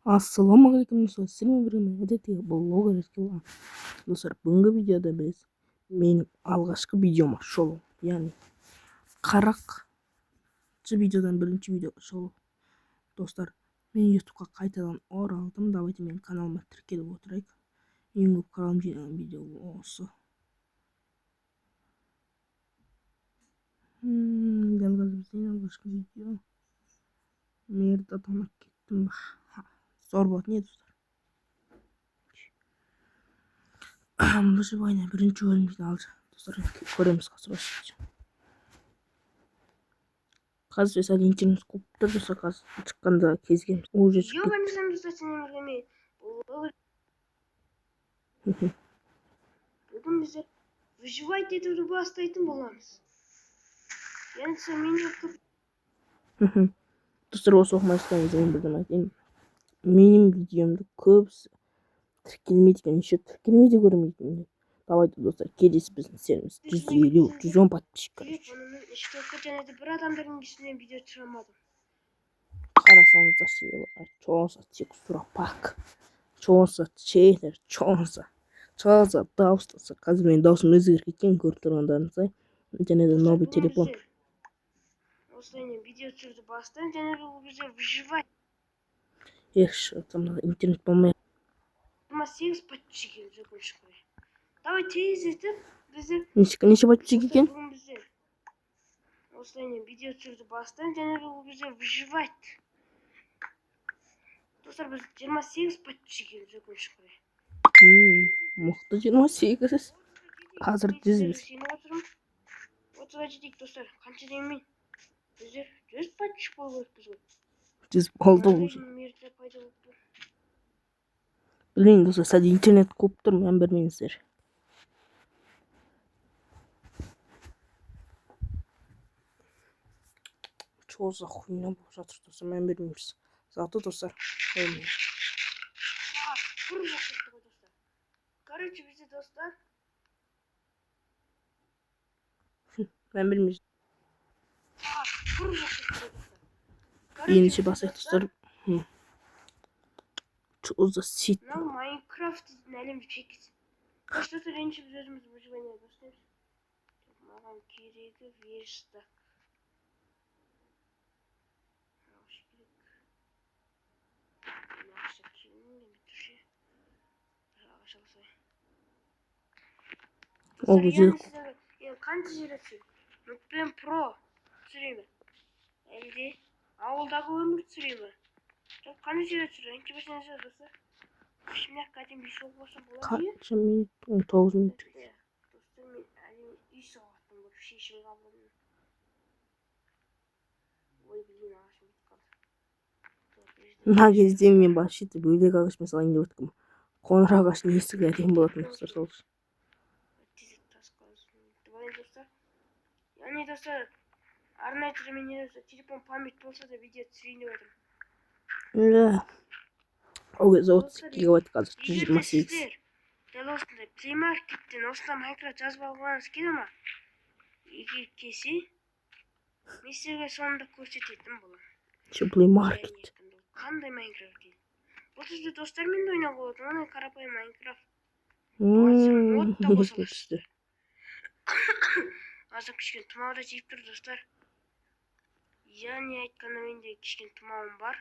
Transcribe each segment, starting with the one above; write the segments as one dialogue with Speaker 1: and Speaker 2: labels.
Speaker 1: Ассалаумағалейкум, достар! Сіздермен бірге мен, әдеттегі блогер Еркебұлан. Достар, бүгінгі видеода біз менің алғашқы видеома шолу, яғни 40-шы видеодан бірінші видео шолу. Достар, мен ютубқа қайтадан оралдым. Давайте менің каналыма тіркеліп отырайық. Ең көп қаралым жинаған видео осы. Дәл қазір біздің алғашқы видео. Мерді атамақ кеттім ба? Зор болатын еді, достар. Выживание бірінші бөлім алды. Достар, көреміз қазір осы. Қазір сәл интернет қуып тұр, достар, қазір шыққанда кезігеміз. Уже шығып кетті.
Speaker 2: Бүгін біздер выживать етуді бастайтын боламыз. Енді мен көп.
Speaker 1: Достар, осы оқымай жатқан кезде мен бірдеңе айтайын. Менің видеомды көбісі тіркелмейді екен, еще тіркелмей де көрмейді. Давайте, достар, келесі біздің серіміз 150, 110 подписчик, короче.
Speaker 2: Және де бір адамдардың үстінен видео түсіре алмадым.
Speaker 1: Қарасаңыздаршы, чё за текстура пак, чё за чейлер, чё за дауыс. Достар, қазір менің даусым өзгеріп кеткен, көріп тұрғандарыңыздай, және де новый телефон.
Speaker 2: Осылай видео түсіруді бастаймын және бұл бізде выживать.
Speaker 1: Эх, там интернет болмай.
Speaker 2: 28 подписчик екен, өкінішке орай. Давай тездетіп біздер.
Speaker 1: Неше подписчик екен?
Speaker 2: Бүгін біздер осылай видео түсіруді бастаймын және бұл бізде выживать. Достар, біз 28 подписчик екен, өкінішке орай.
Speaker 1: Мықты, 28. Қазір 100-біз.
Speaker 2: Сеніп отырмын. 30-ға жетейік, достар. Қанша дегенмен біздер 100 подписчик болу керекпіз ғой.
Speaker 1: 100 болды уже. Білмеймін, достар, сәл интернет қуып тұр, мән бермеңіздер. Чё за хуйня болып жатыр, достар, мән бермейміз. Зато, достар,
Speaker 2: Короче, бізде, достар.
Speaker 1: Мән бермейміз. Ендеше басайық, достар. Чё за сет?
Speaker 2: Мынау Майнкрафт дейтін әлем фикс. Достар, ендеше біз өзіміз выживание бастаймыз. Маған керегі верстак. Ағаш керек. Ағаш келмей тұр ше. Ағаш алсай.
Speaker 1: Ол кезде
Speaker 2: қанша жер түсірейін? Нутпен Про түсіре ме? Әлде ауылдағы өмір түсіре ме? Жоқ, қандай жерде түсірейін? Ендеше достар. Ішімде кәдімгі үй соғып алсам болады.
Speaker 1: Қанша минут? 19 минут.
Speaker 2: Достар, мен әрине үй соғатын болып шешім қабылдадым. Ой, блин, ағашым кетіп қалды.
Speaker 1: Мына кезде мен вообще-то бөлек ағашпен салайын деп отырмын. Қоңыр ағаштың есігі әдемі болатын, достар, сол үшін.
Speaker 2: Тез тас достар. Яғни, достар, арнайы түрде мен телефон память болса да видео түсірейін деп отырмын.
Speaker 1: Иә. Ол кезде 32 гигабайт, қазір 128.
Speaker 2: Дәл осындай Play Market'тен осындай Майнкрафт жазып алғыңыз келе ма? Егер келсе, мен сіздерге соны да көрсететін боламын.
Speaker 1: Еще Play Market.
Speaker 2: Қандай Майнкрафт екен? Бұл жерде достармен де ойнауға болады. Оңай, қарапайым Майнкрафт. Мод та қоса аласыздар. Азыр кішкене тұмау да тиіп тұр, достар. Яғни айтқанда, менде кішкене тұмауым бар.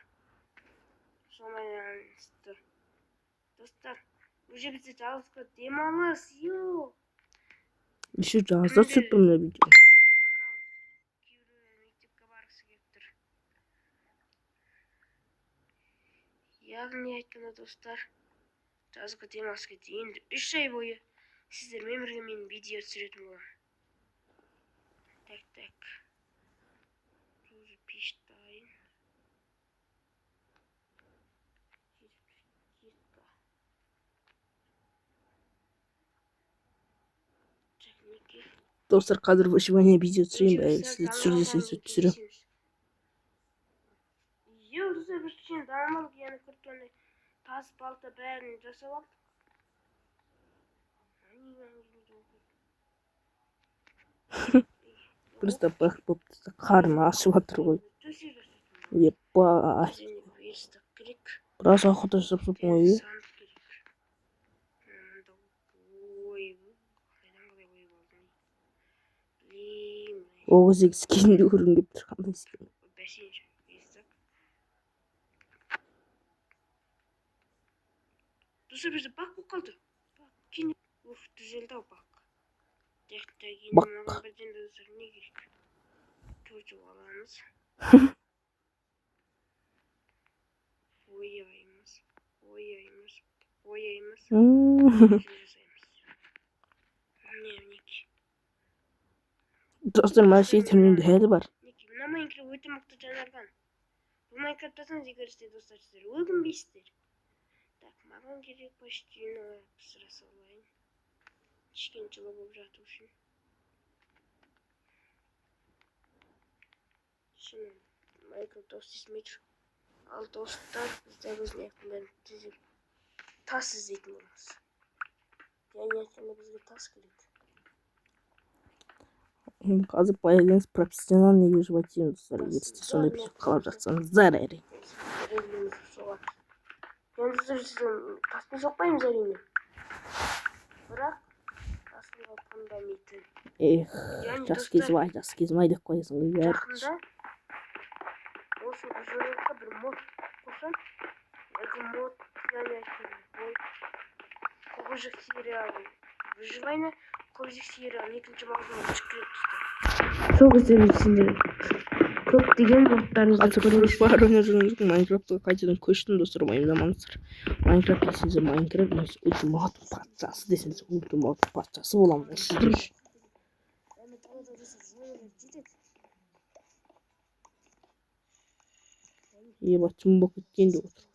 Speaker 2: Соған байланысты. Достар, уже бізде жазғы демалыс. Йо.
Speaker 1: Еще жазда түсіріп мына видео.
Speaker 2: Кейбіреулер мектепке барғысы келіп тұр. Яғни айтқанда, достар, жазғы демалысқа дейін 3 ай бойы сіздермен бірге мен видео түсіретін боламын. Так, так. Уже пеш дайын. Кирка. Так, неге?
Speaker 1: Достар, қазір выживание видео түсірейін бе? Сіз түсір десеңіз, түсіремін.
Speaker 2: Йо, достар, біз кішкене дамып, яғни көріп тұрғандай тас, балта бәрін жасап алдық.
Speaker 1: Просто бақ болып қарны ашып жатыр ғой.
Speaker 2: Төсек жасайтын
Speaker 1: Ебать.
Speaker 2: Верстак керек.
Speaker 1: Біраз охота жасап тұрмын ғой.
Speaker 2: Сандық керек. Мында ой, қайдан қалай қойып алдым? Блин.
Speaker 1: Ол кездегі скинді көргім келіп тұр, қандай скин.
Speaker 2: Бәсенші, естіп. Достар, бізде бак болып қалды. Бак, кейін уф, түзелді ау бак. Так, так, енді
Speaker 1: Бак.
Speaker 2: Маған бірден, достар, не керек? Төртеу аламыз. Бояймыз, бояймыз, бояймыз. Жасаймыз. Міне, мінекей.
Speaker 1: Достар, мына шетелмен әлі бар.
Speaker 2: Мінекей, мына Майнкрафт өте мықты жаңарған. Бұл Майнкрафттасаңыз, егер сіздер, достар, сіздер өкінбейсіздер. Так, маған керек почти пісіре салайын. Кішкене жылы болып жату үшін. Шынымен, Майнкрафт дауыс естімей тұр. Ал достар, біз дәл өзінің аяқтың бәрін тас іздейтін боламыз. Яғни айтқанда бізге тас керек.
Speaker 1: Қазір появились профессиональный выживать достар. Егер сіздер сондай бір қалап жатсаңыздар, әрине.
Speaker 2: Соғады. Енді достар, сіздер таспен соқпаймыз, әрине. Бірақ тастың фундаментін.
Speaker 1: Эх,
Speaker 2: Яғни,
Speaker 1: жас
Speaker 2: достар,
Speaker 1: кезім ай, жас кезім ай деп қоясың ғой бәрі.
Speaker 2: Жақында осы выживание бір мод қосам. Екі мод, яғни айтқанда, ол Құбыжық сериалы. Выживание Құбыжық сериалы екінші маусымы шығып келеді, достар. Сол кезде сендер көптеген модтарыңызды
Speaker 1: Қазір Free Fire ойнап жүрген жоқпын, Майнкрафтқа қайтадан көштім, достар, уайымдамаңыздар. Майнкрафт десеңіздер, Майнкрафт немесе ультиматум патшасы десеңіздер, ультиматум патшасы боламын ғой сіздер үшін. Ебать, түн болып кеткен деп отыр.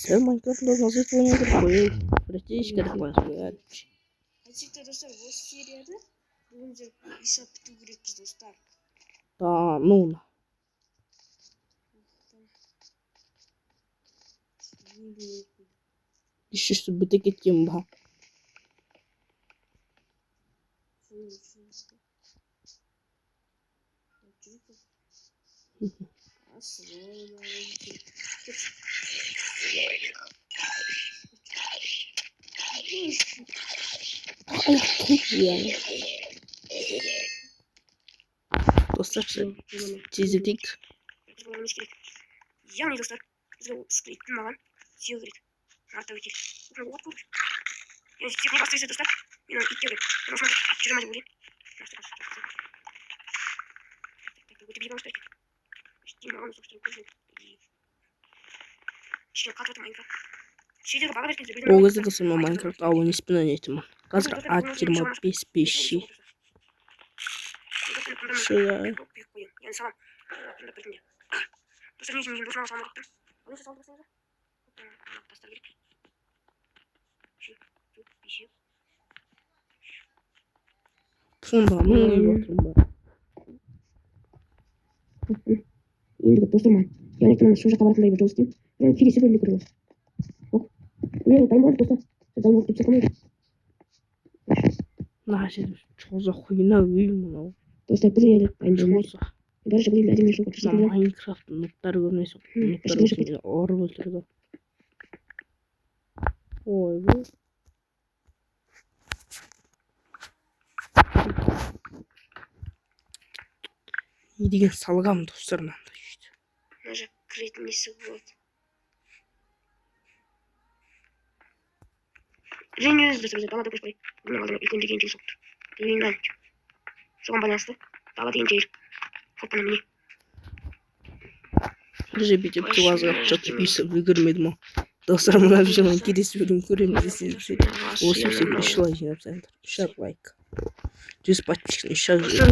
Speaker 1: Сен Майнкрафтың дауысын азайтып ойнап отыр ғой, ей, братишка деп қоясың ғой, короче.
Speaker 2: Айтсақ та, достар, осы серияда бүгін біз есап біту керекпіз, достар.
Speaker 1: Да, ну на. Үшіншісі біте кеткен ба? Аяқ керек яғни. Достар, тездетейік.
Speaker 2: Яғни, достар, бізге скелеттің маған сүйегі керек. Ата өте. От көріп. Яғни сүйек не бастайсыз, достар? Мен оны итке керек. Мен осыны жүре ма деп ойлаймын. Өте биік алып екен. Маған осы кішкене қатып жатыр Майнкрафт. Шетелге баға бергенде
Speaker 1: Ол кезде, достар, мен Майнкрафт ауыл еспен ойнайтынмын. Қазір А 25 бес. Шыда.
Speaker 2: Яғни салам. Достар, не үшін мен досыма саламын деп тұрмын. Ал салып бастаңыздар. Тастар керек. Төрт, бесеу.
Speaker 1: Сонда мың деп жатырмын ба?
Speaker 2: Енді достар, маған яғни айтқанда сол жаққа баратындай бір жол істеймін. Және келесі бөлімде көреміз. Оп. Ой, дайын болды, достар. Дайын болды деп қалмайды.
Speaker 1: Мына жерде что за хуйня үй мынау?
Speaker 2: Достар, бұл жерде дайын
Speaker 1: Что
Speaker 2: болмайды.
Speaker 1: за?
Speaker 2: Бәрі бұл жерде әдемі жол
Speaker 1: Мына
Speaker 2: көрсетілді.
Speaker 1: Майнкрафт нубтар көрмесе, нубтар
Speaker 2: Әшейін
Speaker 1: көрсе мені ұрып өлтіреді. Ойбай. Не деген салғам, достар, мынандай үйді.
Speaker 2: Мына жақ кіретін есік болады. Және достар, бізде далада көшіп қояйық. Бұның алдына үлкен деген жер соғып тұр. Деген соған байланысты дала деген жер. Хоппана, міне.
Speaker 1: Уже бүйтіп туғазға что-то өйстіп үлгермедім ау. Достар, мына видеоның келесі бөлімін көреміз десеңіздер, осы видеоға үш лайк жинап тастаңыздар. Үш ақ лайк. 100 подписчиктің үш ақ.
Speaker 2: Достар,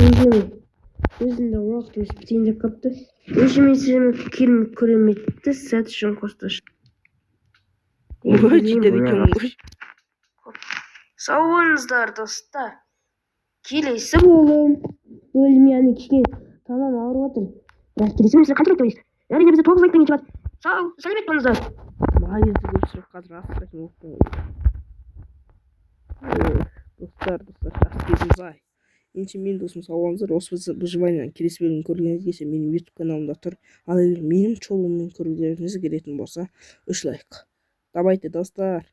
Speaker 2: біздің де уақытымыз бітейін деп қалыпты. Ендеше мен сіздермен келін көреметті сәт үшін қоштасып.
Speaker 1: Ой, жетеді екен ғой.
Speaker 2: Сау болыңыздар, достар. Келесі бөлім, яғни кішкене тамам ауырып жатыр. Бірақ келесі бөлім сіздер қанша лайк деп ойлайсыз? Әрине, бізде 9 лайктан кейін шығады. Сау, сәлемет болыңыздар.
Speaker 1: Мына кезде көп сұрақ қазір асыратын болып ғой. Достар, достар, жақсы, бай. Ендеше, менің досым, сау болыңыздар. Осы біз выживанияның келесі бөлімін көргіңіз келсе, менің Ютуб каналымда тұр. Ал егер менің шолуыммен көргілеріңіз келетін болса, үш лайк. Давайте, достар.